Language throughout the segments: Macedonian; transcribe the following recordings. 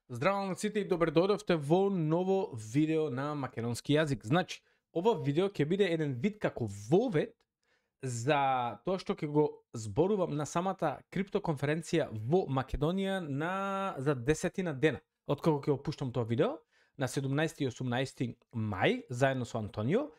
Здраво на сите и добре дојдовте во ново видео на македонски јазик. Значи, ова видео ќе биде еден вид како вовед за тоа што ќе го зборувам на самата криптоконференција во Македонија за 10 дена. Откако ќе опуштам тоа видео на 17 и 18 мај заедно со Антонио.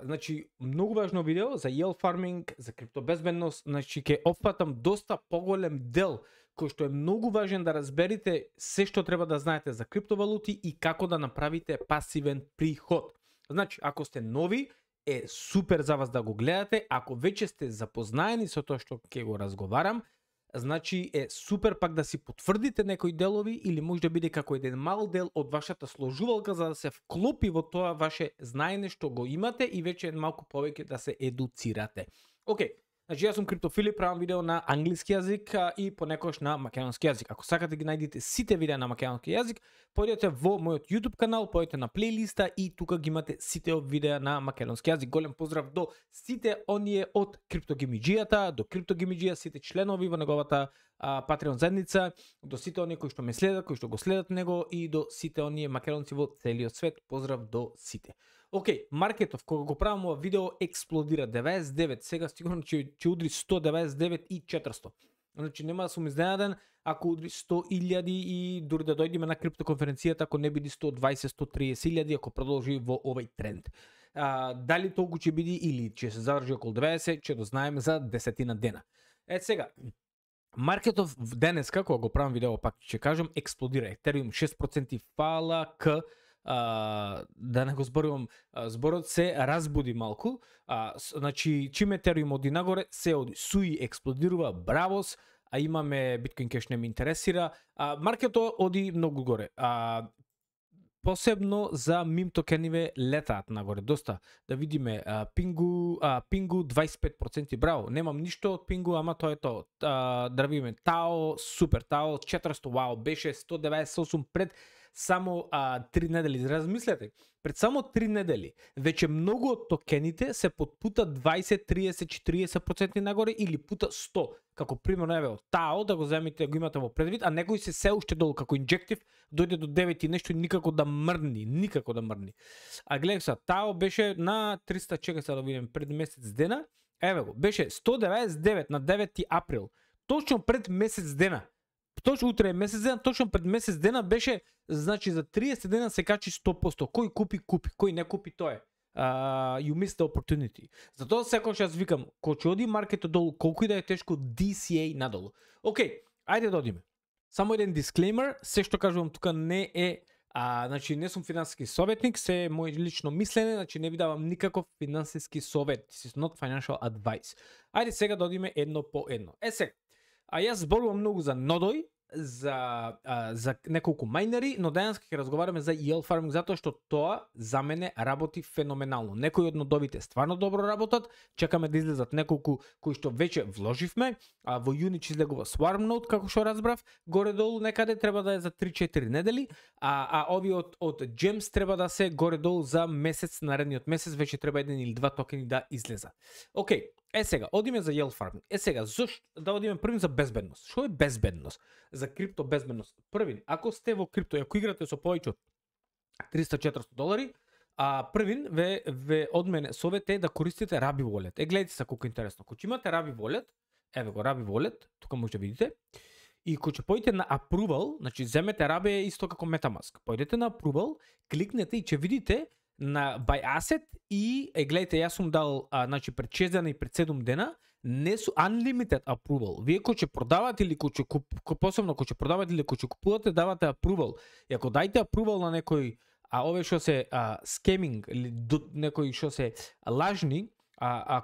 Значи, многу важно видео за yield farming, за криптобезбедност. Значи, ќе опфатам доста поголем дел кој што е многу важен да разберете се што треба да знаете за криптовалути и како да направите пасивен приход. Значи, ако сте нови, е супер за вас да го гледате. Ако веќе сте запознаени со тоа што ќе го разговарам, значи е супер пак да си потврдите некои делови или може да биде како еден мал дел од вашата сложувалка за да се вклопи во тоа ваше знаење што го имате и веќе малку повеќе да се едуцирате. Океј. Значи, јас сум Криптофилип, правам видео на англиски јазик и понекогаш на македонски јазик. Ако сакате ги најдете сите видеа на македонски јазик, појдете во мојот YouTube канал, појдете на плейлиста и тука ги имате сите видеа на македонски јазик. Голем поздрав до сите оние од Криптогимиџијата, до Криптогимиџија, сите членови во неговата Patreon заедница, до сите оние кои што ме следат, кои што го следат него и до сите оние македонци во целиот свет. Поздрав до сите. Океј, маркетов, кога го правам ова видео, експлодира 99, сега сигурно ќе удри 199 и 400. Значи, нема да сум изненаден ако удри 100.000 и дури да дојдеме на криптоконференцијата, ако не биде 120-130.000, ако продолжи во овој тренд. Дали толку ќе биде или ќе се задржи околу 90, ќе дознаеме за 10 дена. Сега, маркетов денеска, кога го правам видео, пак ќе кажам, експлодира. Етериум 6% фала, да не го зборувам, зборот се разбуди малку. Значи, чим Етериум оди нагоре, се оди. Суи експлодирува, бравос, а имаме Bitcoin Cash не ме интересира. Маркетот оди многу горе. Посебно за мим токениве летаат нагоре доста. Да видиме Пингу 25%, браво. Немам ништо од Пингу, ама тоа е тоа. Да видиме Тао, супер Тао 400, вау, беше 198 пред само 3 недели. Размислете, пред само 3 недели веќе многу од токените се под пута 20, 30, 40% нагоре или пута 100. Како примерно еве од Тао, да го земите, го имате во предвид, а некои се уште долу како инжектив, дојде до 9 и нешто и никако да мрни. А гледај се, Тао беше на 300, чека се да видим, пред месец дена, еве го, беше 199 на 9 април, точно пред месец дена. Точно утре е месец дена, точно пред месец дена беше, значи за 30 дена се качи 100%. Кој купи, кој не купи, тоа е. You missed the opportunity. Затоа секогаш јас викам, кога ќе оди маркетот долу, колку и да е тешко, DCA надолу. Океј, ајде да одиме. Само еден дисклеймер, се што кажувам тука не е, значи не сум финансиски советник, се е мој лично мислене, значи не ви давам никаков финансиски совет. This is not financial advice. Ајде сега да одиме едно по едно. Сега, јас зборувам многу за нодој, за неколку мајнери, но денес ќе разговараме за yield farming затоа што тоа за мене работи феноменално. Некои од нодовите стварно добро работат, чекаме да излезат неколку кои што веќе вложивме, во јуни ќе излегува Swarm Node, како што разбрав, горе-долу некаде треба да е за 3-4 недели, ови од Gems треба да се горе-долу за месец, наредниот месец веќе треба еден или два токени да излезат. Океј, сега, одиме за yield farming. Сега, зошто да одиме првин за безбедност? Што е безбедност? За крипто безбедност. Првин, ако сте во крипто, ако играте со повеќе од $300-400, првин ве од мене совет е да користите Rabi Wallet. Гледайте се колку интересно. Кога имате Rabi Wallet, еве го Rabi Wallet, тука може да видите, и кога ќе појдете на Approval, значи земете Rabi е исто како MetaMask. Појдете на Approval, кликнете и ќе видите на Buy Asset и гледайте, јас сум дал значи пред 6 дена и пред 7 дена не су unlimited approval. Вие кој ќе продавате или кој ќе посебно кој ќе продавате или кој ќе купувате, давате approval. И ако дајте approval на некој овие што се scamming или некои што се лажни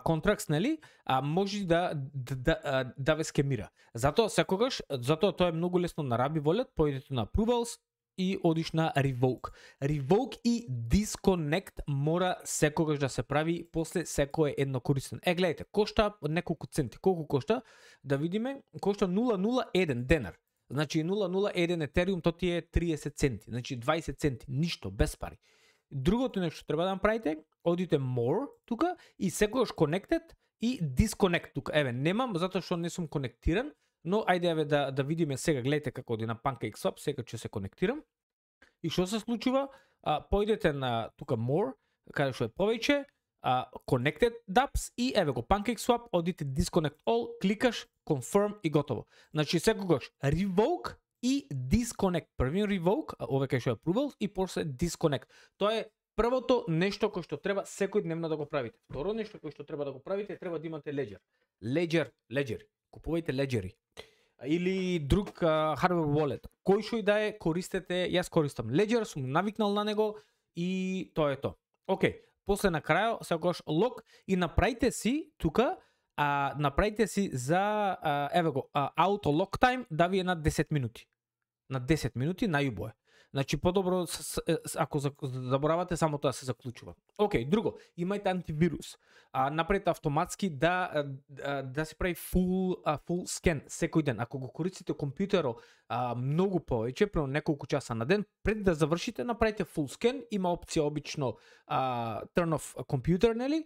контракт, нели, може да ве скемира. Затоа секогаш, тоа е многу лесно на Rabi Wallet, појдете на approvals и одиш на Revoke. Revoke и Disconnect мора секогаш да се прави после секој едно користен. Гледайте, кошта неколку центи. Колку кошта? Да видиме, кошта 0.01 денар. Значи 0.01 Ethereum, то ти е 30 центи. Значи 20 центи, ништо, без пари. Другото нешто треба да направите, одите More тука и секогаш Connected и Disconnect тука. Еве, немам затоа што не сум конектиран, Но ајде еве да видиме сега, гледате како оди на PancakeSwap, сега ќе се конектирам. И што се случува? Појдете на тука More, каде што е повеќе, Connected dApps и еве го PancakeSwap, одите Disconnect All, кликаш Confirm и готово. Значи секогаш Revoke и Disconnect. Првиот Revoke, овој кај што е Approval и после Disconnect. Тоа е првото нешто кој што треба секојдневно да го правите. Второ нешто кој што треба да го правите, треба да имате Ledger. Ledger. Купувајте Ledger-и. Или друг hardware wallet. Кој што и да е, користете, јас користам Ledger, сум навикнал на него и тоа е тоа. Океј, после на крај секогаш лог и направите си тука, направите си за еве го auto lock time да ви е на 10 минути. На 10 минути најубаво е. Значи подобро ако заборавате само тоа се заклучува. Океј, друго, имајте антивирус. Направете автоматски да се прави full scan секој ден. Ако го користите компјутерот многу повеќе, примерно неколку часа на ден, пред да завршите направите full scan, има опција обично turn off computer, нели?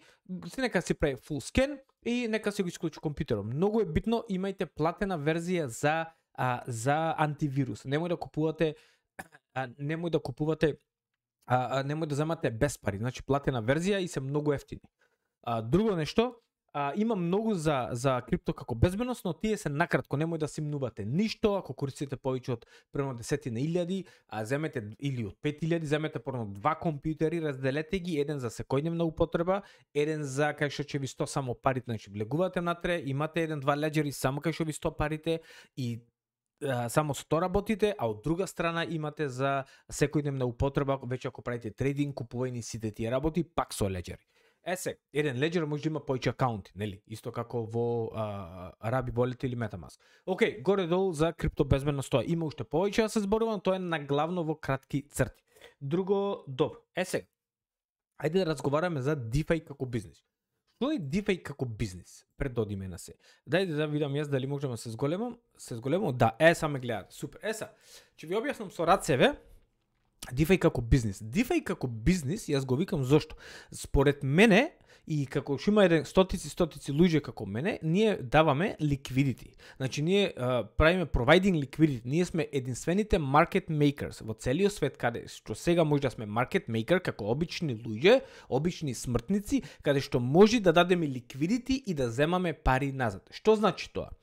Нека се прави full scan и нека се го исклучи компјутерот. Многу е битно, имајте платена верзија за антивирус. Немој да купувате немој да земате без пари, значи платена верзија и се многу ефтини. Друго нешто, има многу за крипто како безбедност, но тие се накратко, немој да симнувате ништо, ако користите повеќе од примерно 10.000, земете или од 5.000, земете порно 2 компјутери, разделете ги, еден за секојдневна употреба, еден за кај што ќе ви сто само парите, значи влегувате натре, имате 1-2 Ledger-и само кај што ви сто парите и само 100 работите, а од друга страна имате за секојдневна употреба, веќе ако правите трейдинг, купување сите тие работи, пак со Ledger. Еден Ledger може да има повеќе акаунти, нели? Исто како во Rabi Wallet или MetaMask. Океј, горе-долу за крипто безбедност тоа. Има уште повеќе да се зборувам, тоа е наглавно во кратки црти. Друго, добро. Ајде да разговараме за DeFi како бизнес. Што е DeFi како бизнес? Пред да одиме на се. Дајде да видам јас дали можеме да се зголемам. Да, саме гледате. Супер. Ќе ви објаснам со рацеве DeFi како бизнес. DeFi како бизнес, јас го викам зошто. Според мене, и како што има стотици луѓе како мене, ние даваме liquidity. Значи ние правиме providing liquidity. Ние сме единствените market makers во целиот свет, каде што сега може да сме market maker како обични луѓе, обични смртници, каде што може да дадеме liquidity и да земаме пари назад. Што значи тоа?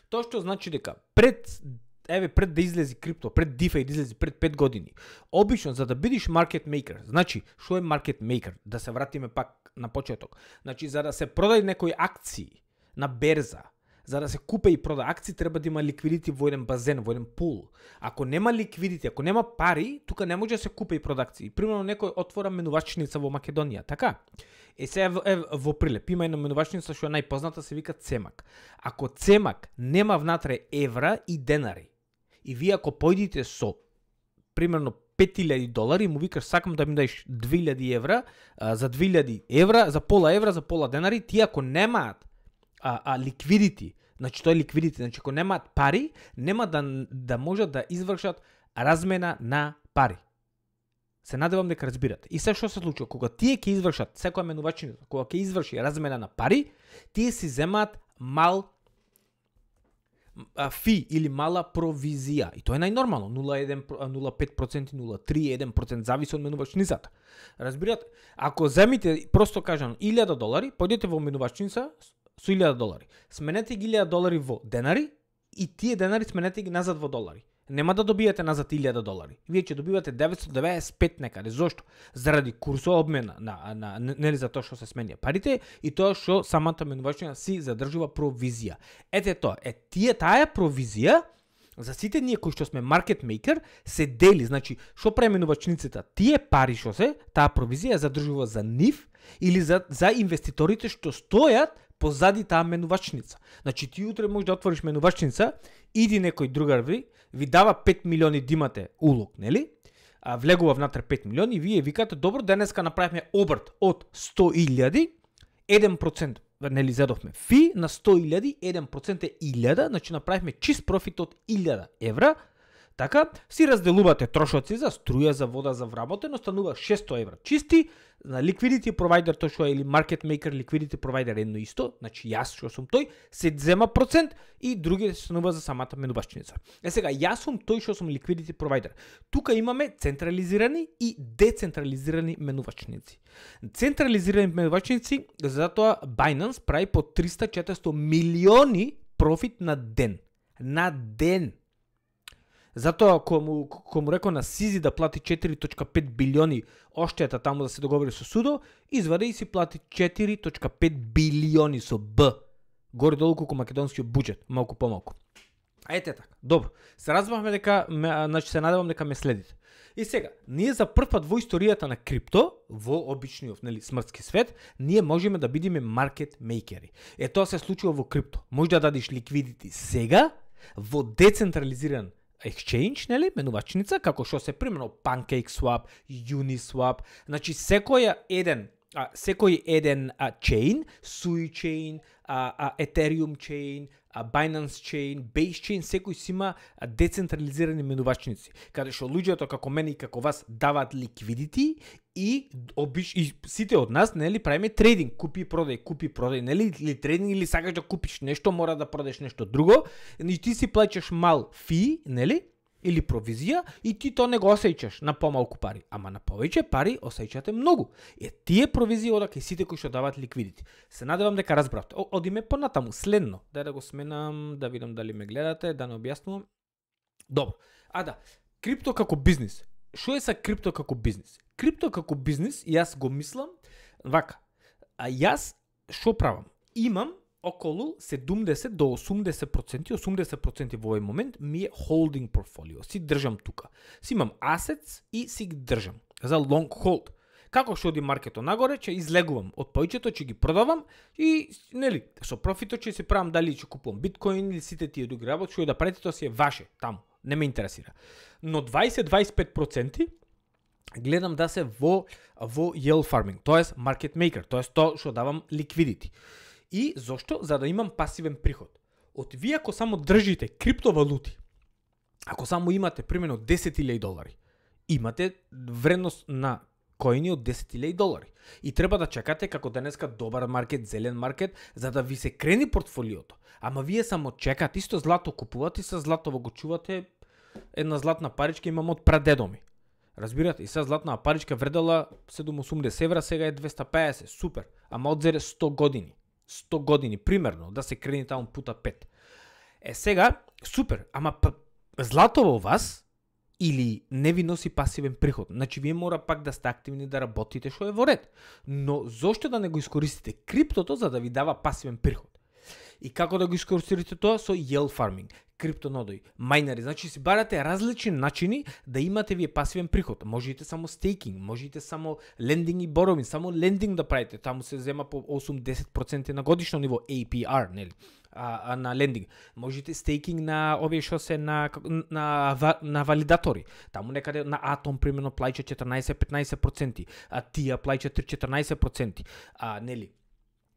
Тоа што значи дека пред да излези крипто, пред DeFi да излези пред 5 години. Обично за да бидеш market maker, значи што е market maker? Да се вратиме пак на почеток. Значи за да се продај некои акции на берза, за да се купе и прода акции, треба да има ликвидити во еден базен, во еден пул. Ако нема ликвидити, ако нема пари, тука не може да се купе и прода акции. Примерно некој отвора менувачница во Македонија, така? Сега во прилеп има една менувачница што е најпозната, се вика CEMAC. Ако CEMAC нема внатре евра и денари, и вие ако појдите со примерно $5,000, му викаш сакам да ми даеш 2,000 евра, за 2,000 евра, за пола евра, за пола денари, тие ако немаат ликвидити, значи тоа е ликвидити, значи ако немаат пари, нема да можат да извршат размена на пари. Се надевам дека разбирате. И се што се случува, кога тие ќе извршат, секоја менувачница, кога ќе изврши размена на пари, тие си земаат мал фи или мала провизија. И тоа е најнормално. 0,5%, 0,3%, зависи од менувачницата. Разбирате? Ако земите, просто кажам, $1,000, појдете во менувачница со $1,000. Сменете ги $1,000 во денари и тие денари сменете ги назад во долари. Нема да добиете назад $1,000. Вие ќе добивате 995 некаде. Зошто? Заради курсова обмена нели за тоа што се сменија парите и тоа што самата менувачница си задржува провизија. Ете тоа, таа провизија за сите ние кои што сме market maker се дели. Значи, што прави менувачницата? Тие пари што се, таа провизија задржува за нив или за инвеститорите што стојат позади таа менувачница. Значи ти утре можеш да отвориш менувачница, иди некој другар ви дава 5 милиони да имате улог, нели? Влегува внатре 5 милиони и вие викате, добро, денеска направивме обрт од 100,000, 1%, нели зедовме фи на 100,000, 1% е 1,000, значи направивме чист профит од 1,000 евра, Така, си разделувате трошоци за струја, за вода, за вработено, станува 600 евра. Чисти, на liquidity provider тоа што е или market maker liquidity provider едно исто, значи јас што сум тој, се зема процент и други се станува за самата менувачница. Сега, јас сум тој што сум liquidity provider. Тука имаме централизирани и децентрализирани менувачници. Централизирани менувачници, затоа Binance прави по 300-400 милиони профит на ден. На ден. Затоа кому рекол на Сизи да плати 4.5 билиони оштета таму да се договори со судо, извади и си плати 4.5 билиони со Б. Горе долу колку македонскиот буџет, малку помалку. Ете така. Добро. Се разбавме дека, значи се надевам дека ме следите. И сега, ние за прв пат во историјата на крипто, во обичниот, нели, смртски свет, ние можеме да бидеме маркет мейкери. Тоа се случува во крипто. Може да дадеш ликвидити сега во децентрализиран exchange, нели, менувачница, како што се примерно PancakeSwap, Uniswap, значи секој еден chain, Sui chain, Ethereum chain, Binance chain, Base chain, секој си има децентрализирани менувачници, каде што луѓето како мене и како вас даваат ликвидити и сите од нас, нели, правиме трейдинг, купи продај, нели, или трейдинг, или сакаш да купиш нешто, мора да продадеш нешто друго, и ти си плаќаш мал фи, нели, или провизија, и ти то не го осеќаш на помалку пари, ама на повеќе пари осеќате многу. Тие провизии одака и сите кои што даваат ликвидити. Се надевам дека разбравте. Одиме понатаму, следно. Дај да го сменам, да видам дали ме гледате, да не објаснувам. Добро. Да, крипто како бизнис. Што е са крипто како бизнис? Крипто како бизнис, јас го мислам вака. Јас што правам? Имам околу 70 до 80%, 80% во овој момент ми е holding портфолио. Си држам тука. Си имам assets и си ги држам за long hold. Како што оди маркето нагоре, ќе излегувам од повеќето, ќе ги продавам и, нели, со профитот ќе си правам дали ќе купувам биткоин или сите тие други работи, што да правите, тоа си е ваше таму. Не ме интересира. Но 20-25% гледам да се во yield farming, тоест market maker, тоест тоа што давам liquidity. И зошто? За да имам пасивен приход. Од вие ако само држите криптовалути, ако само имате примерно $10,000, имате вредност на коини од $10,000. И треба да чекате како денеска добар маркет, зелен маркет, за да ви се крени портфолиото. Ама вие само чекате, исто злато купувате и со злато го чувате. Една златна паричка имам од прадедо ми. Разбирате, и сега златна паричка вредела 780 евра, сега е 250, супер. Ама одзере 100 години. 100 години, примерно, да се крени таму пута 5. Сега, супер, ама злато во вас или не ви носи пасивен приход. Значи, вие мора пак да сте активни да работите што е во ред. Но зошто да не го искористите криптото за да ви дава пасивен приход? И како да го искористите тоа? Со yield farming, криптонодои, майнери. Значи си барате различни начини да имате вие пасивен приход. Можете само стейкинг, можете само лендинг и боровин, само лендинг да правите. Таму се зема по 8-10% на годишно ниво APR, нели? На лендинг. Можете стейкинг на овие што се на валидатори. Таму некаде на Atom примерно плаќа 14-15%, тија плаќа 14%, нели?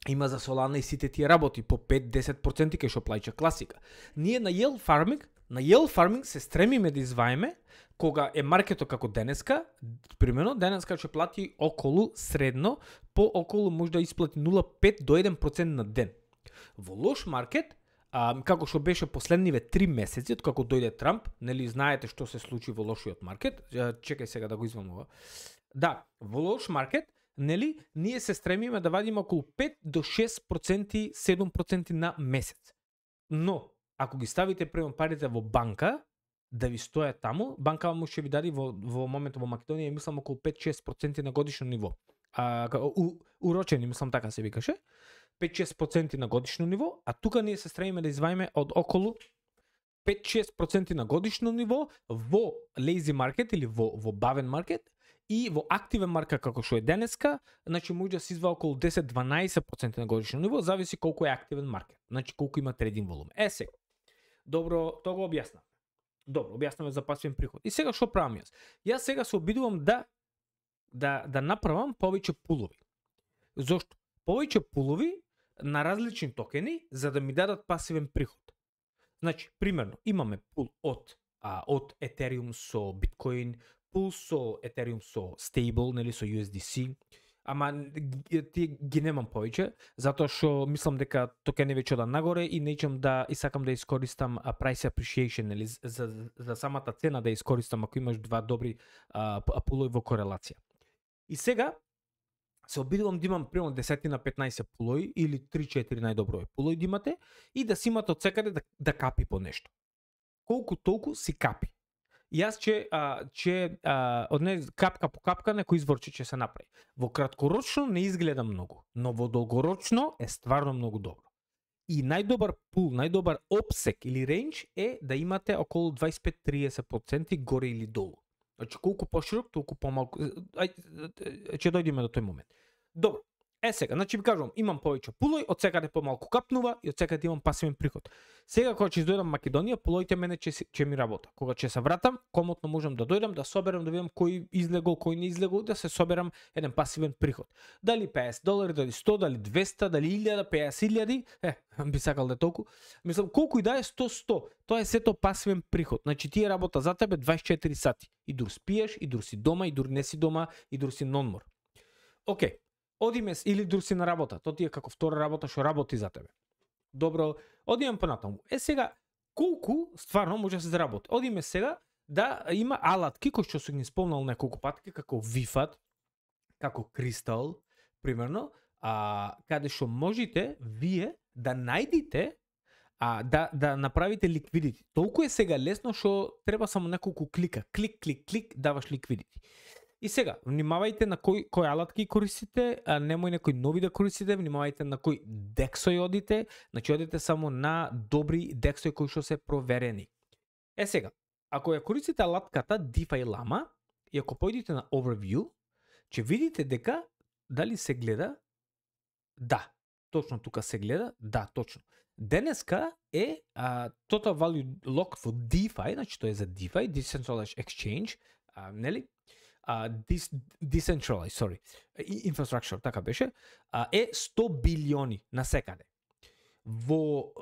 Има за Solana и сите тие работи по 5-10% кај што плаќа класика. Ние на yield farming се стремиме да изваеме кога е маркето како денеска, примерно денеска ќе плати околу средно по околу може да исплати 0,5 до 1% на ден. Во лош маркет, како што беше последниве 3 месеци од како дојде Трамп, нели знаете што се случи во лошиот маркет? Чекај сега да го извам ова. Да, во лош маркет, нели, ние се стремиме да вадиме околу 5 до 6%, 7% на месец. Но, ако ги ставите према парите во банка, да ви стојат таму, банка му ќе ви даде во моментот во Македонија, мислам околу 5-6% на годишно ниво. Урочени, мислам така се викаше. 5-6% на годишно ниво, а тука ние се стремиме да изваиме од околу 5-6% на годишно ниво во lazy market или во бавен маркет, и во активен маркет како што е денеска, значи може да се изваа околу 10-12% на годишно ниво, зависи колку е активен маркет, значи колку има трейдинг волум. Сега. Добро, тоа го објаснав. Добро, објаснавме за пасивен приход. И сега што правам јас? Јас сега се обидувам да направам повеќе пулови. Зошто? Повеќе пулови на различни токени за да ми дадат пасивен приход. Значи, примерно, имаме пул од од Ethereum со Bitcoin, Pulse со Ethereum со Stable, нели со USDC. Ама тие ги немам повеќе, затоа што мислам дека токен е веќе одам нагоре и неќам да и сакам да искористам price appreciation, или за самата цена да искористам ако имаш два добри пулови во корелација. И сега се обидувам да имам примерно 10 на 15 пулови или 3-4 најдобро е пулови да имате и да си имате од секаде да капи по нешто. Колку толку си капи. Јас че од не капка по капка некој изворче ќе се направи. Во краткорочно не изгледа многу, но во долгорочно е стварно многу добро. И најдобар пул, најдобар обсек или рейндж е да имате околу 25-30% горе или долу. Значи колку поширок, толку помалку. Ќе дојдеме до тој момент. Добро. Сега, значи ви кажувам, имам повеќе пулови, од секаде помалку капнува и од секаде имам пасивен приход. Сега кога ќе дојдам Македонија, пуловите мене ќе ми работа. Кога ќе се вратам, комотно можам да дојдам, да соберам, да видам кој излегол, кој не излегол, да се соберам еден пасивен приход. Дали $50, дали 100, дали 200, дали 1000, 50.000, би сакал да е толку. Мислам, колку и да е 100, тоа е сето пасивен приход. Значи тие работа за тебе 24 сати. И дур спиеш, и дур си дома, и дур не си дома, и дур си нонмор. Океј. Одиме или дур си на работа, тоа ти е како втора работа што работи за тебе. Добро, одиме понатаму. Сега, колку стварно може да се заработи? Одиме сега да има алатки кои што сум ги спомнал неколку патки, како VFAT, како Crystal, примерно, каде што можете вие да најдите да направите liquidity. Толку е сега лесно што треба само неколку клика. Клик, даваш liquidity. И сега, внимавајте на кој алатки користите, немој некој нови да користите, внимавајте на кој дексој одите, значи одите само на добри дексој кои што се проверени. Сега, ако ја користите алатката DeFi Lama и ако појдете на Overview, ќе видите дека дали се гледа? Да, точно тука се гледа, да, точно. Денеска е Total Value Locked во DeFi, значи тоа е за DeFi, Decentralized Exchange, нели? Decentralized, infrastructure, така беше, е 100 билиони на секаде. Во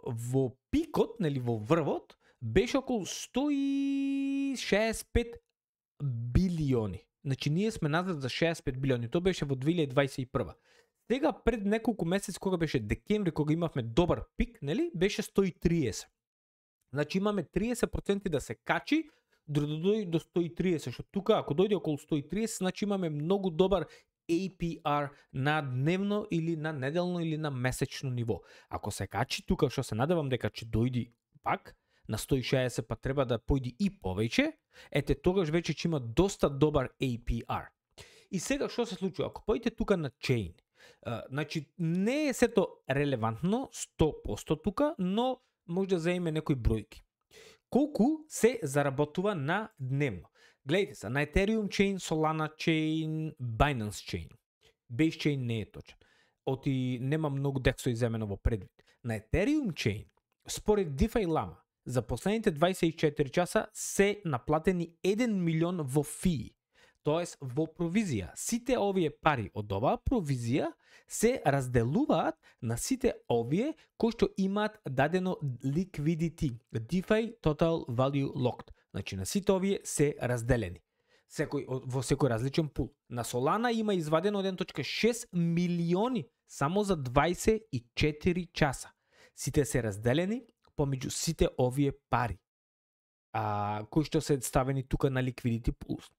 пикот, нели во врвот, беше околу 165 билиони. Значи ние сме назад за 65 билиони. Тоа беше во 2021. Сега пред неколку месеци, кога беше декември, кога имавме добар пик, нели, беше 130. Значи имаме 30% да се качи да дојде до 130, што тука ако дојде околу 130, значи имаме многу добар APR на дневно или на неделно или на месечно ниво. Ако се качи тука, што се надевам дека ќе дојди пак на 160, па треба да појди и повеќе, ете тогаш веќе ќе има доста добар APR. И сега што се случува? Ако појдете тука на Chain, значи не е сето релевантно 100% тука, но може да заеме некои бројки. Колку се заработува на дневно? Гледайте се, на Ethereum Chain, Solana Chain, Binance Chain. Base Chain не е точен. Оти нема многу дексој земено во предвид. На Ethereum Chain, според DeFi Lama, за последните 24 часа се наплатени 1 милион во фии. Тоест во провизија. Сите овие пари од оваа провизија се разделуваат на сите овие кои што имаат дадено liquidity, DeFi Total Value Locked. Значи на сите овие се разделени. Во секој различен пул. На Solana има извадено 1.6 милиони само за 24 часа. Сите се разделени помеѓу сите овие пари кои што се ставени тука на liquidity pools.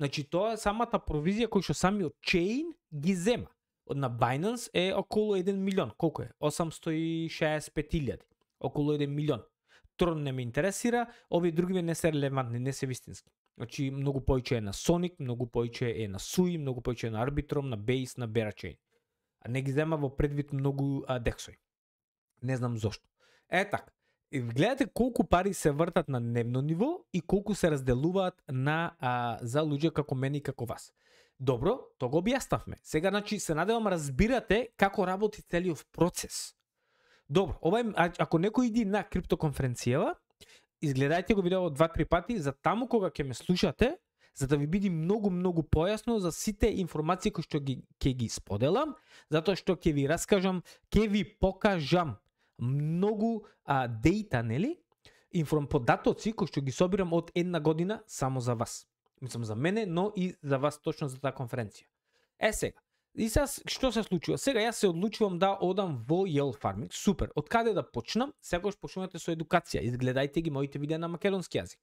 Значи тоа е самата провизија кој што самиот Chain ги зема. На Binance е околу 1 милион. Колку е? 865.000. Околу 1 милион. Tron не ме интересира, овие други не се релевантни, не се вистински. Значи многу повеќе е на Sonic, многу повеќе е на Sui, многу повеќе е на Arbitrum, на Base, на Berachain. А не ги зема во предвид многу дексој. Не знам зошто. Така. Гледате колку пари се вртат на дневно ниво и колку се разделуваат за луѓе како мене и како вас. Добро, тоа го објаснавме. Сега, значи, се надевам разбирате како работи целиот процес. Добро, ако некој иди на криптоконференцијава, изгледајте го видео 2-3 пати, за таму кога ќе ме слушате, за да ви биде многу појасно за сите информации кои што ќе ги споделам, затоа што ќе ви раскажам, ќе ви покажам многу дејта, нели, податоци кои што ги собирам од една година само за вас. Мислам за мене, но и за вас точно за таа конференција. Сега. И сега што се случува? Сега јас се одлучувам да одам во Yield Farming. Супер. Од каде да почнам? Секогаш почнувате со едукација. Изгледајте ги моите видеа на македонски јазик.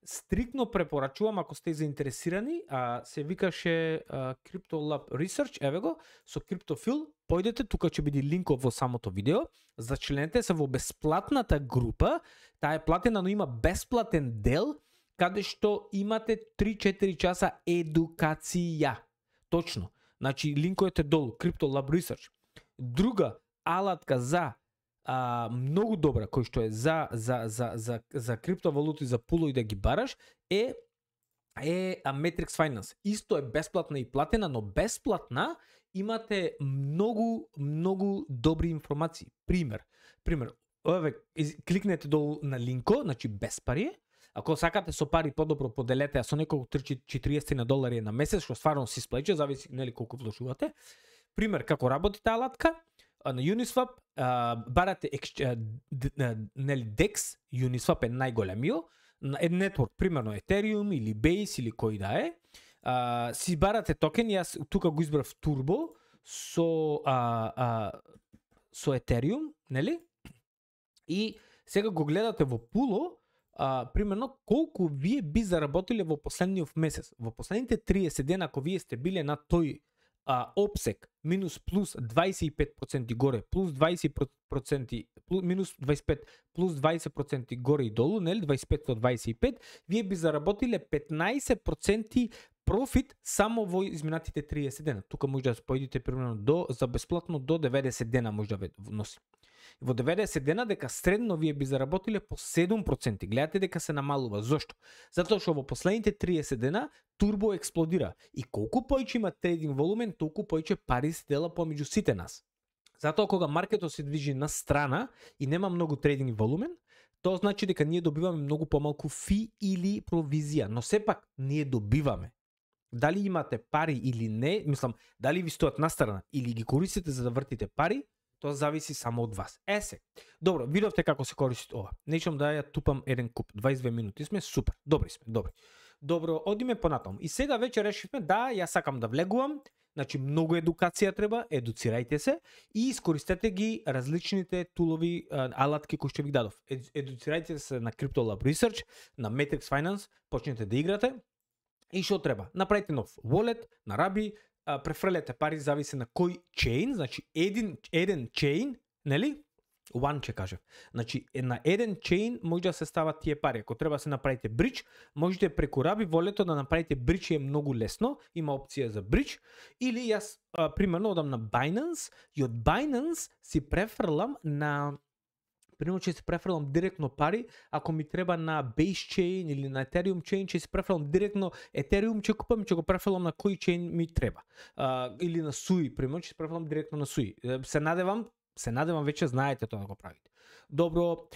Стриктно препорачувам ако сте заинтересирани, се викаше Crypto Lab Research, еве го, со CryptoPhil, појдете, тука ќе биде линков во самото видео, зачленете се во бесплатната група, таа е платена, но има бесплатен дел, каде што имате 3-4 часа едукација. Точно. Значи, линковете долу, Crypto Lab Research. Друга алатка за многу добра, кој што е за криптовалути, за пулови да ги бараш, е Matrix Finance. Исто е бесплатна и платена, но бесплатна имате многу добри информации. Пример, кликнете долу на линко, значи без пари. Ако сакате со пари подобро поделете, а со неколку $40 на месец, што стварно си сплеќа, зависи нели колку вложувате. Пример како работи таа алатка? На Uniswap барате нели DEX, Uniswap е најголемиот, еден нетворк, примерно Ethereum или Base или кој да е, си барате токен, јас тука го избрав Turbo со Ethereum, нели? И сега го гледате во пуло, примерно колку вие би заработиле во последниот месец. Во последните 30 дена, ако вие сте биле на тој обсек минус плюс 25% горе, плюс 20%, минус 25, плюс 20% горе и долу, нели, 25 до 25, вие би заработиле 15% профит само во изминатите 30 дена. Тука може да појдете примерно за бесплатно до 90 дена може да ве носи. Во 90 дена дека средно вие би заработиле по 7%. Гледате дека се намалува. Зошто? Затоа што во последните 30 дена турбо експлодира. И колку поиќе има трейдинг волумен, толку поиќе пари се дела помеѓу сите нас. Затоа кога маркетот се движи на страна и нема многу трейдинг волумен, тоа значи дека ние добиваме многу помалку фи или провизија. Но сепак ние добиваме. Дали имате пари или не, мислам, дали ви стоят на страна или ги користите за да вртите пари, тоа зависи само од вас. Се. Добро, видовте како се користи ова. Нечам да ја тупам еден куп. 22 минути сме, супер. Добри сме, добри. Добро, одиме понатаму. И сега веќе решивме да ја сакам да влегувам. Значи многу едукација треба, едуцирајте се и искористете ги различните тулови, алатки кои што ви дадов. Едуцирајте се на Crypto Lab Research, на Matrix Finance, почнете да играте. И што треба? Направите нов wallet, на Rabi, префрлете пари, зависи на кој чейн, значи еден чейн, нели? One ќе кажев. Значи на еден чейн може да се стават тие пари. Ако треба се направите бридж, можете преку Rabi волето да направите бридж, е многу лесно, има опција за бридж. Или јас примерно одам на Binance и од Binance си префрлам на примерно ќе се префрлам директно пари, ако ми треба на Base Chain или на Ethereum Chain, ќе се префрлам директно Ethereum, ќе купам и ќе го префрлам на кој chain ми треба. Или на Sui, примерно ќе се префрлам директно на Sui. Се надевам веќе знаете тоа да го правите. Добро,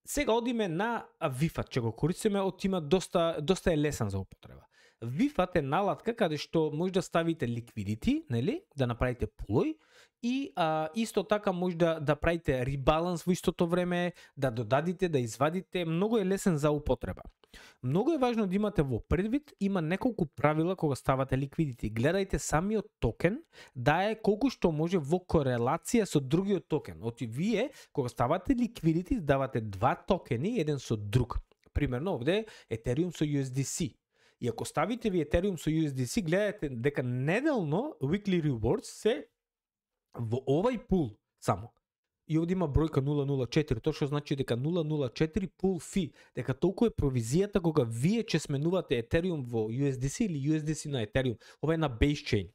сега одиме на VIFAT, ќе го користиме, има доста е лесен за употреба. VIFAT е налатка каде што може да ставите liquidity, нели, да направите пулој, и исто така може да правите ребаланс во истото време, да додадите, да извадите, многу е лесен за употреба. Многу е важно да имате во предвид, има неколку правила кога ставате liquidity. Гледајте самиот токен да е колку што може во корелација со другиот токен. Оти вие кога ставате liquidity давате два токени еден со друг. Примерно овде Ethereum со USDC. И ако ставите ви Ethereum со USDC, гледате дека неделно weekly rewards се во овај пул само. И овде има бројка 004, тоа што значи дека 004 пул фи, дека толку е провизијата кога вие ќе сменувате Ethereum во USDC или USDC на Ethereum. Ова е на Base Chain.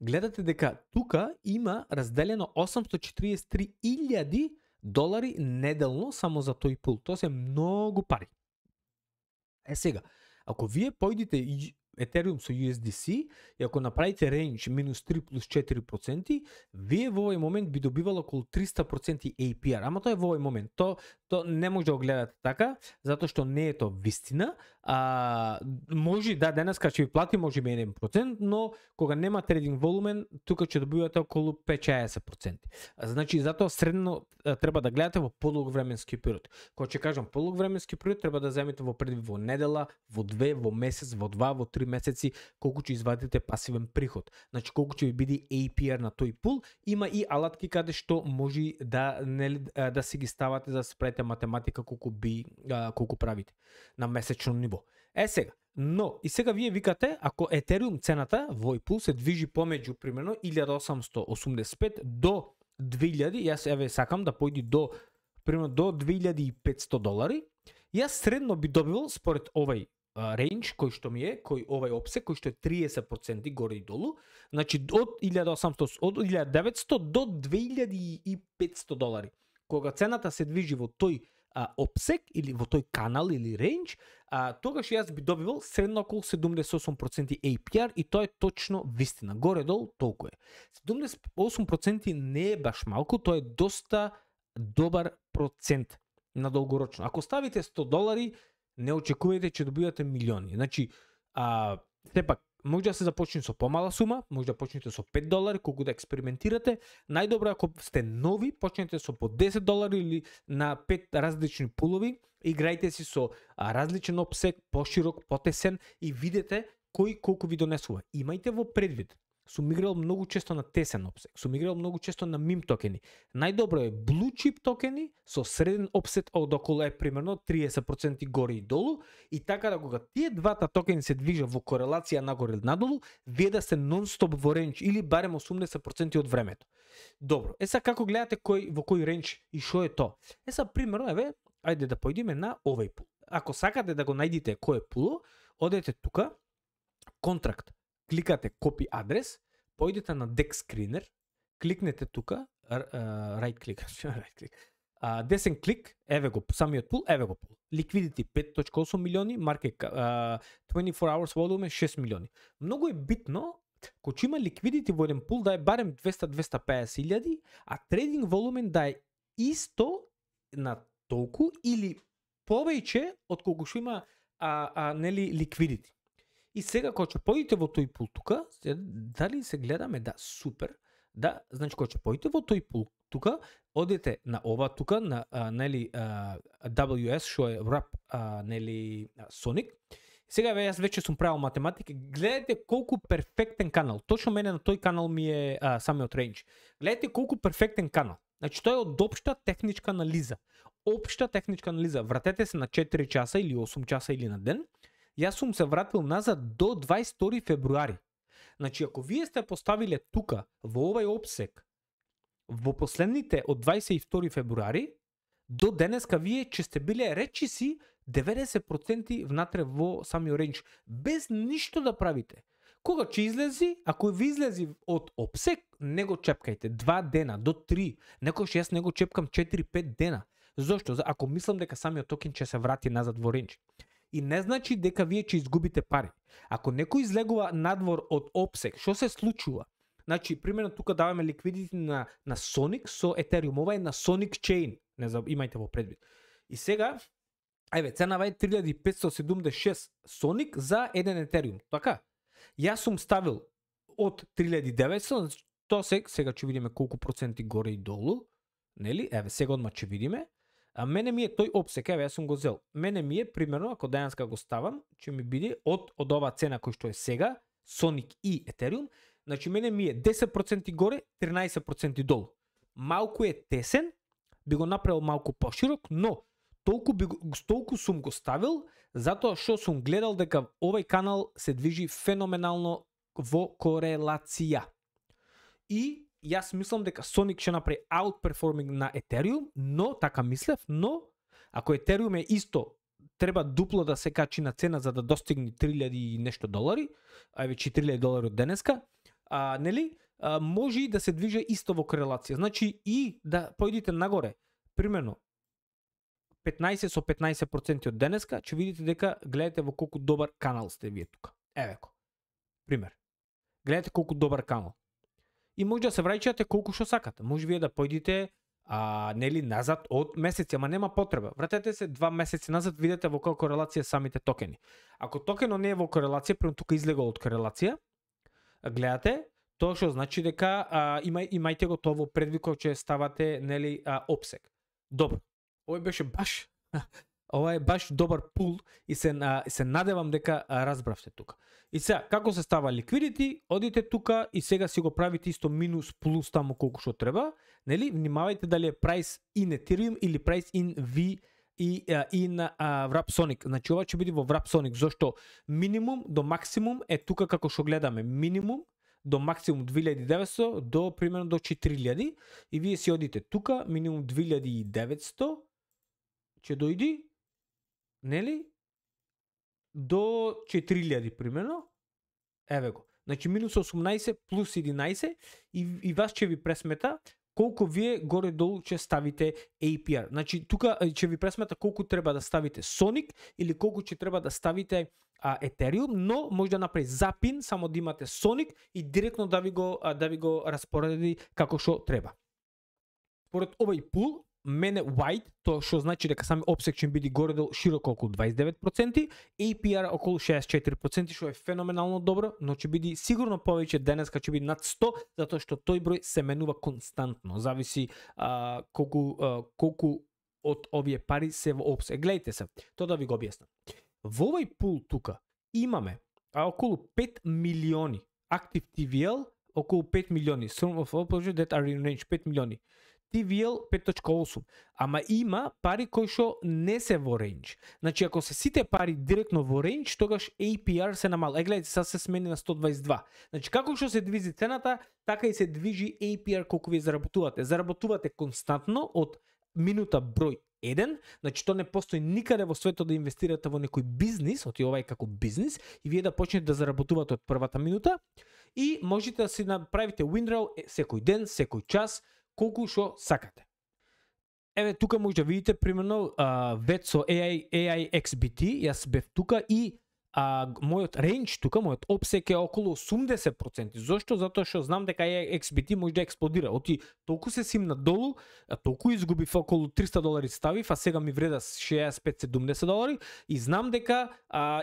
Гледате дека тука има разделено $843,000 неделно само за тој пул. Тоа се многу пари. Сега, ако вие појдите Ethereum со USDC и ако направите range минус 3 плюс 4%, вие во овој момент би добивало околу 300% APR. Ама тоа е во овој момент. то не може да го гледате така, затоа што не е тоа вистина. Може да денеска ќе ви плати може би 1%, но кога нема трейдинг волумен, тука ќе добивате околу 5-60%. Значи затоа средно треба да гледате во подолг временски период. Кога ќе кажам подолг временски период, треба да земете во предвид во недела, во 2, во месец, во 2, во 3 месеци колку ќе извадите пасивен приход. Значи колку ќе ви биде APR на тој пул. Има и алатки каде што може да да си ги ставате за да правите математика колку правите на месечно ниво. Сега, но и сега вие викате, ако Етериум цената во овој пул се движи помеѓу примерно 1885 до 2000, јас еве сакам да појди до примерно до $2500, јас средно би добивал според овај рейндж кој што ми е, кој овај опсек кој што е 30% горе и долу, значи од 1900 до $2500. Кога цената се движи во тој опсек или во тој канал или рейндж, тогаш јас би добивал средно околу 78% APR и тоа е точно вистина. Горе-долу толку е. 78% не е баш малку, тоа е доста добар процент на долгорочно. Ако ставите $100, не очекувајте че добивате милиони. Значи, сепак, може да се започне со помала сума, може да почнете со $5, колку да експериментирате. Најдобро ако сте нови, почнете со по $10 или на 5 различни пулови, играјте си со различен опсек, поширок, потесен и видете кој колку ви донесува. Имајте во предвид. Сум играл многу често на тесен опсек, сум играл многу често на мим токени. Најдобро е blue chip токени со среден опсет од околу примерно 30% горе и долу и така да кога тие двата токени се движат во корелација нагоре или надолу, вие да сте нон-стоп во рендж или барем 80% од времето. Добро, сега како гледате во кој рендж и што е тоа? Сега примерно еве, ајде да појдеме на овој пул. Ако сакате да го најдите кој е пуло, одете тука, контракт. Кликате copy адрес, појдете на Deck Screener, кликнете тука, right click, десен клик, еве го самиот пул, еве го пул. Liquidity 5.8 милиони, market 24 hours volume 6 милиони. Многу е битно кога има liquidity во еден пул да е барем 200-250 илјади, а трейдинг волумен да е исто на толку или повеќе од колку што има нели liquidity. И сега кога ќе појдете во тој пул тука, дали се гледаме, да, супер, да, значи кога ќе појдете во тој пул тука, одете на ова тука, на нели WS, што е Wrap, нели Sonic. Сега јас веќе сум правил математика, гледате колку перфектен канал, точно мене на тој канал ми е самиот рейндж. Гледате колку перфектен канал. Значи тоа е од општа техничка анализа. Општа техничка анализа, вратете се на 4 часа или 8 часа или на ден. Јас сум се вратил назад до 22 февруари. Значи, ако вие сте поставиле тука, во овај опсек, во последните од 22 февруари, до денеска вие ќе сте биле речиси 90% внатре во самиот рейндж, без ништо да правите. Кога ќе излези, ако ви излези од опсек, не го чепкајте 2 дена до 3, некојаш јас не го чепкам 4-5 дена. Зошто? Ако мислам дека самиот токен ќе се врати назад во рейндж. И не значи дека вие ќе изгубите пари. Ако некој излегува надвор од опсек, што се случува? Значи, примерно тука даваме ликвидити на Sonic со Ethereum, ова е на Sonic Chain, не имајте во предвид. И сега, ајде, ценава е 3576 Sonic за еден Ethereum, така? Јас сум ставил од 3900, тоа сега ќе видиме колку проценти горе и долу, нели? Еве, сега одма ќе видиме. А мене ми е тој опсек, еве јас сум го зел. Мене ми е примерно, ако денеска го ставам, ќе ми биде од оваа цена кој што е сега, Sonic и Ethereum, значи мене ми е 10% горе, 13% долу. Малку е тесен, би го направил малку поширок, но толку сум го ставил, затоа што сум гледал дека овај канал се движи феноменално во корелација. И јас мислам дека Sonic ќе направи outperforming на Ethereum, но така мислев, но ако Ethereum е исто, треба дупло да се качи на цена за да достигне 3000 и нешто долари, а веќе $3000 од денеска, нели? Може и да се движи исто во корелација. Значи и да појдите нагоре, примерно 15 со 15% од денеска, ќе видите дека гледате во колку добар канал сте вие тука. Еве го. Пример. Гледате колку добар канал. И може да се враќате колку што сакате. Може вие да појдите нели назад од месеци, ама нема потреба. Вратете се 2 месеци назад, видете во каква корелација самите токени. Ако токенот не е во корелација, прем тука излегол од корелација, гледате, тоа што значи дека имајте го тоа во предвид кога ќе ставате нели обсек. Добро. Ова беше баш ова е баш добар пул и се надевам дека разбравте тука. И сега како се става liquidity, одите тука и сега си го правите исто минус плюс таму колку што треба, нели? Внимавајте дали е price in Ethereum или price in V и in Wrapsonic. Значи ова ќе биде во Wrapsonic, зашто минимум до максимум е тука како што гледаме, минимум до максимум 2900 до примерно до 4000 и вие си одите тука, минимум 2900 ќе дојди, нели? До 4000 примерно. Еве го. Значи минус 18 плюс 11 и вас ќе ви пресмета колку вие горе долу ќе ставите APR. Значи тука ќе ви пресмета колку треба да ставите Sonic или колку ќе треба да ставите Ethereum, но може да направи запин само да имате Sonic и директно да ви го распореди како што треба. Според овој пул, мене white, тоа што значи дека сами обсек ќе биде горе-долу широко околу 29%, APR околу 64%, што е феноменално добро, но ќе биде сигурно повеќе денеска, ќе биде над 100, затоа што тој број се менува константно. Зависи колку од овие пари се во обсек. Гледайте се, тоа да ви го објаснам. Во овој пул тука имаме околу 5 милиони active TVL, околу 5 милиони sum of all projects that are in range, 5 милиони. TVL 5.8, ама има пари кои што не се во рейндж. Значи ако се сите пари директно во рейндж, тогаш APR се намал. Гледайте, сега се смени на 122. Значи како што се движи цената, така и се движи APR колку вие заработувате. Заработувате константно од минута број 1, значи тоа не постои никаде во светот да инвестирате во некој бизнис, оти ова е како бизнис, и вие да почнете да заработувате од првата минута и можете да си направите windrow секој ден, секој час, колку што сакате. Еве тука може да видите примерно вет со AI XBT, јас бев тука и мојот рейндж тука, мојот обсек е околу 80%. Зошто? Затоа што знам дека XBT може да експлодира. Оти толку се симна долу, толку изгубив околу $300 ставив, а сега ми вреда $65-70 и знам дека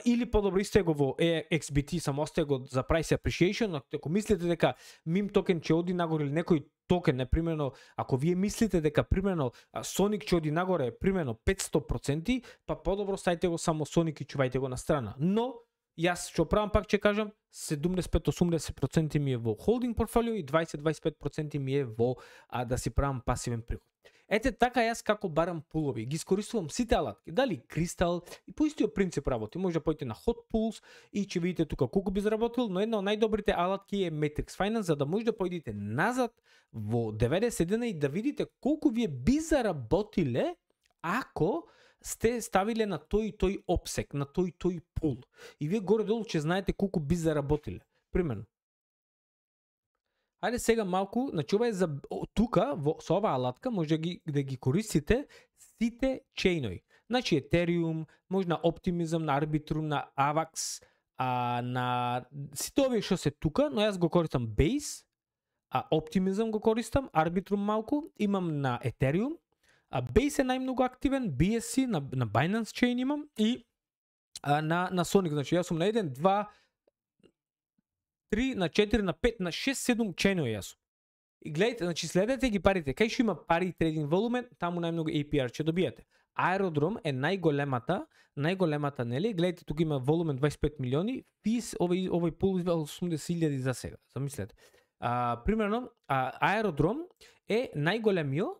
или подобро исто го во XBT, само остае го за price appreciation, ако мислите дека мим токен ќе оди нагоре или некој токен, например, ако вие мислите дека примерно Sonic ќе оди нагоре примерно 500%, па подобро ставите го само Sonic и чувајте го на страна. Но јас што правам, пак ќе кажам, 75-80% ми е во холдинг портфолио и 20-25% ми е во да си правам пасивен приход. Ете така јас како барам пулови, ги искористувам сите алатки, дали Кристал и по истиот принцип работи. Може да појдете на Hot Pools и ќе видите тука колку би заработил, но една од најдобрите алатки е Matrix Finance, за да може да појдете назад во 90 дена и да видите колку вие би заработиле ако сте ставиле на тој и тој обсек, на тој и тој пул. И вие горе-долу ќе знаете колку би заработиле. Примерно. Ајде сега малку, значи ова е за тука со оваа алатка може да ги користите сите чейнови. Значи Ethereum, може на Optimism, на Arbitrum, на Avax, на сите овие што се тука, но јас го користам Base, Optimism го користам, Arbitrum малку, имам на Ethereum, Base е најмногу активен, BSC на Binance Chain имам и на Sonic, значи јас сум на 1, 2, 3, на 4, на 5, на 6, 7 чейнови јас сум. И гледайте, значи следете ги парите, кај што има пари трейдинг волумен, таму најмногу APR ќе добиете. Аеродром е најголемата, нели? Гледайте, тука има волумен 25 милиони, физ овој пул 80.000 за сега. Замислете. Примерно, Аеродром е најголемиот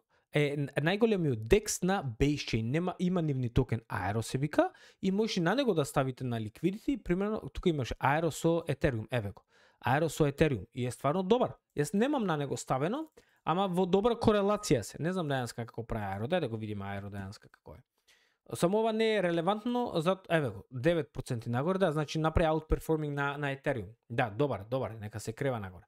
DEX на BaseChain. Има нивни токен Aero се вика и можеш на него да ставите на liquidity. Примерно, тука имаш Aero со Ethereum, еве го. Aero со Ethereum и е стварно добар. Јас немам на него ставено, ама во добра корелација се. Не знам денеска како прави Aero, дај да го видиме Aero денеска како е. Само ова не е релевантно, еве го, 9% нагоре, да, значи направи outperforming на Ethereum. Да, добар, нека се крева нагоре.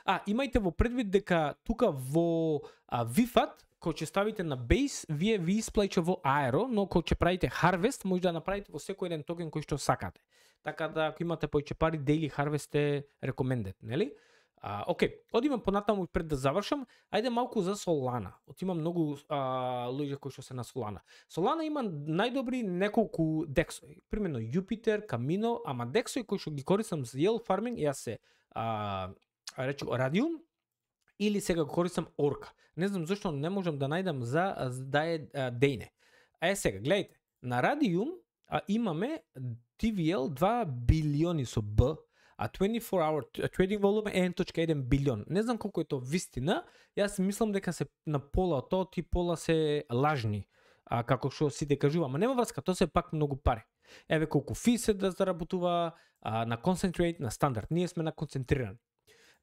Имајте во предвид дека тука во VFAT, кога ќе ставите на Base, ви исплаќа во Aero, но кога ќе правите Harvest, може да направите во секој еден токен кој што сакате. Така да ако имате повеќе пари, Daily Harvest е recommended, нели? Окей, одиме понатаму пред да завршам, ајде малку за Solana. Има многу луѓе кои што се на Solana. Solana има најдобри неколку дексови, примерно Jupiter, Camino, ама дексови кои што ги користам за yield farming, јас се речу Radium или сега го користам Orca. Не знам зашто не можам да најдам за да е Dane. Сега, гледайте, на Radium имаме TVL 2 билиони со Б, а 24-hour trading volume е 1.1 билион. Не знам колку е тоа вистина, јас мислам дека се на пола тоа, ти пола се лажни, како што сите кажува, ама нема врска, тоа се пак многу пари. Еве колку фи се да заработува на concentrate, на стандард, ние сме на концентрирани.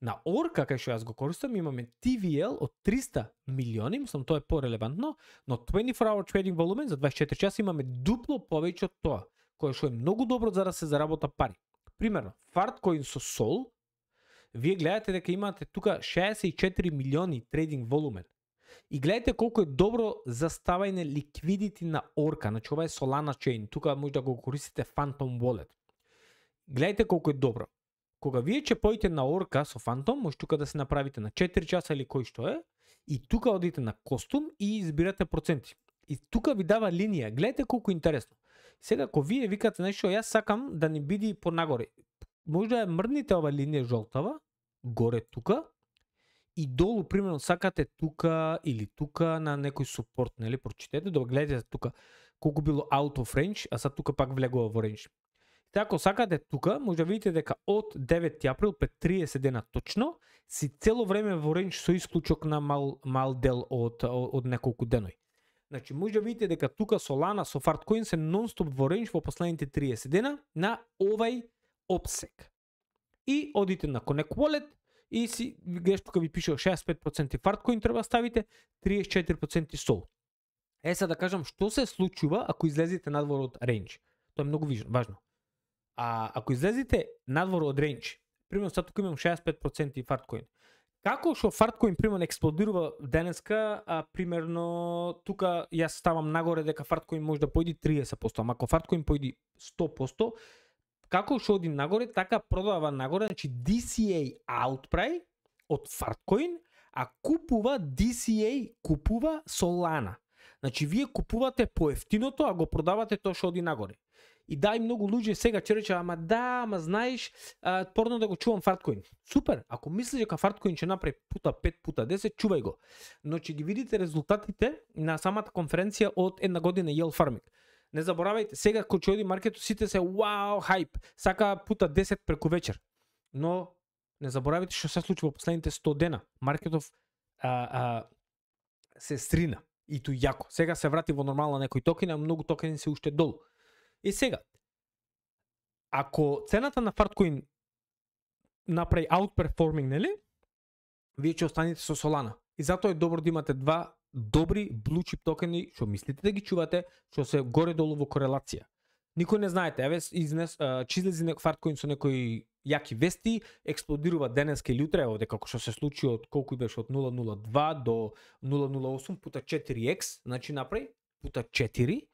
На Orca, кај што јас го користам, имаме TVL од 300 милиони, мислам тоа е порелевантно, но 24-hour trading volume за 24 часа имаме дупло повеќе од тоа, кое што е многу добро за да се заработа пари. Примерно, Fartcoin со Sol, вие гледате дека имате тука 64 милиони трейдинг волумен. И гледате колку е добро за ставање ликвидити на Orca, значи ова е Solana Chain, тука може да го користите Phantom Wallet. Гледате колку е добро. Кога вие чепоите на Orca со Phantom, може тука да се направите на 4 часа или кој што е, и тука одите на Custom и избирате проценти. И тука ви дава линија, гледате колку интересно. Сега, ако вие викате нешто, јас сакам да ни биди понагоре. Може да мрдните ова линија жолтава, горе тука, и долу, примерно, сакате тука или тука на некој супорт, нели, прочитете, да гледате тука колку било out of range, а са тука пак влегува во range. Така, ако сакате тука, може да видите дека од 9 април пред 30 дена точно, си цело време во range со исклучок на мал дел од неколку денови. Значи, може да видите дека тука Solana со Fartcoin се нон-стоп во рейндж во последните 30 дена на овај обсек. И одите на Connect Wallet и си гледаш тука ви пише 65% Fartcoin треба ставите, 34% Sol. Сега да кажам што се случува ако излезете надвор од рейндж. Тоа е многу важно. Ако излезете надвор од рейндж, примерно сега тука имам 65% Fartcoin. Како што Fartcoin примерно експлодирува денеска, примерно тука јас ставам нагоре дека Fartcoin може да појди 30%, ама ако Fartcoin појди 100%, како што оди нагоре, така продава нагоре, значи DCA outpray од Fartcoin, а купува DCA, купува Solana. Значи вие купувате поевтиното, а го продавате тоа што оди нагоре. И дај многу луѓе сега ќе рече, ама знаеш, порно да го чувам Fartcoin. Супер, ако мислиш дека Fartcoin ќе направи пута 5, пута 10, чувај го. Но ќе ги видите резултатите на самата конференција од една година yield farming. Не заборавајте, сега кога ќе оди маркетот сите се вау, хајп, сака пута 10 преку вечер. Но не заборавајте што се случи во последните 100 дена. Маркетов се срина и ту јако. Сега се врати во нормална некои токени, а многу токени се уште долу. И сега, ако цената на Fartcoin направи outperforming, нели? Вие ќе останете со Solana. И затоа е добро да имате два добри blue chip токени, што мислите да ги чувате, што се горе-долу во корелација. Никој не знаете, еве че излези Fartcoin со некои јаки вести, експлодирува денеска или утре, овде како што се случи од колку беше од 0.02 до 0.08 пута 4x, значи направи пута 4.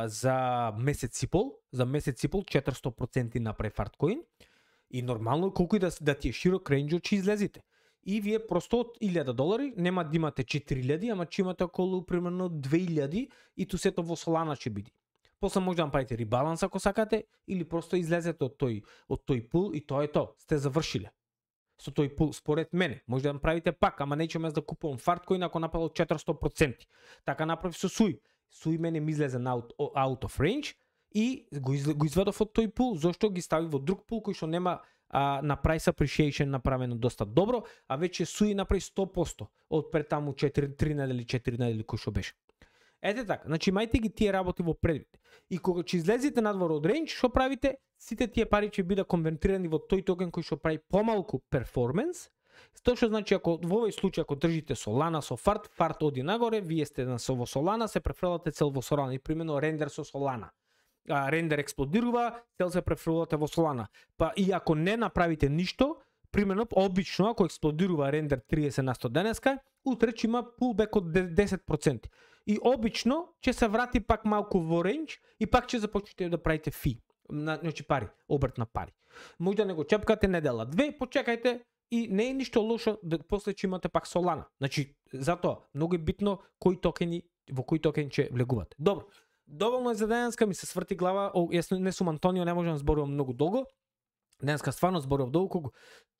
За месец и пол 400% направи Fartcoin и нормално колку и да ти е широк рейнџот ќе излезите. И вие просто од $1000 нема да имате 4000, ама ќе имате околу примерно 2000 и ту сето во Solana ќе биде. После може да направите ребаланс ако сакате или просто излезете од тој пул и тоа е тоа. Сте завршиле. Со тој пул според мене може да направите пак, ама неќем јас да купувам Fartcoin ако направил 400%. Така направи со Sui. Sui мене ми излезе out of range и го извадов од тој пул, зашто ги стави во друг пул кој што нема на price appreciation направено доста добро, а веќе Sui направи 100% од пред таму 3 недели, 4 недели кој што беше. Ете така, значи имајте ги тие работи во предвид. И кога ќе излезете надвор од range, што правите? Сите тие пари ќе бидат конвертирани во тој токен кој што прави помалку перформанс. Тоа што значи ако во овој случај ако држите Solana со Fart оди нагоре, вие сте во Solana, се префрлате цел во Solana и примерно рендер со Solana. Рендер експлодирува, цел се префрлате во Solana. Па и ако не направите ништо, примерно обично ако експлодирува рендер 30% денеска, утре ќе има pullback од 10%. И обично ќе се врати пак малку во рендж и пак ќе започнете да правите фи. Значи пари, обрт на пари. Може да не го чепкате недела 2, почекајте и не е ништо лошо да после че имате пак Solana. Значи, затоа многу е битно во кои токени ќе влегувате. Добро. Доволно е за денеска, ми се сврти глава. Јас не сум Антонио, не можам да зборувам многу долго. Денеска стварно зборував долго, колку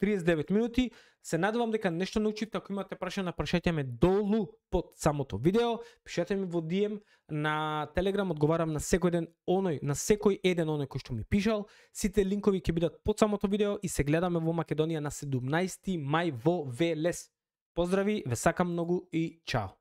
39 минути. Се надевам дека нешто научивте. Ако имате прашања, прашајте ме долу под самото видео. Пишете ми во DM на Telegram, одговарам на секој ден на секој еден оној кој што ми пишал. Сите линкови ќе бидат под самото видео и се гледаме во Македонија на 17 мај во Велес. Поздрави, ве сакам многу и чао.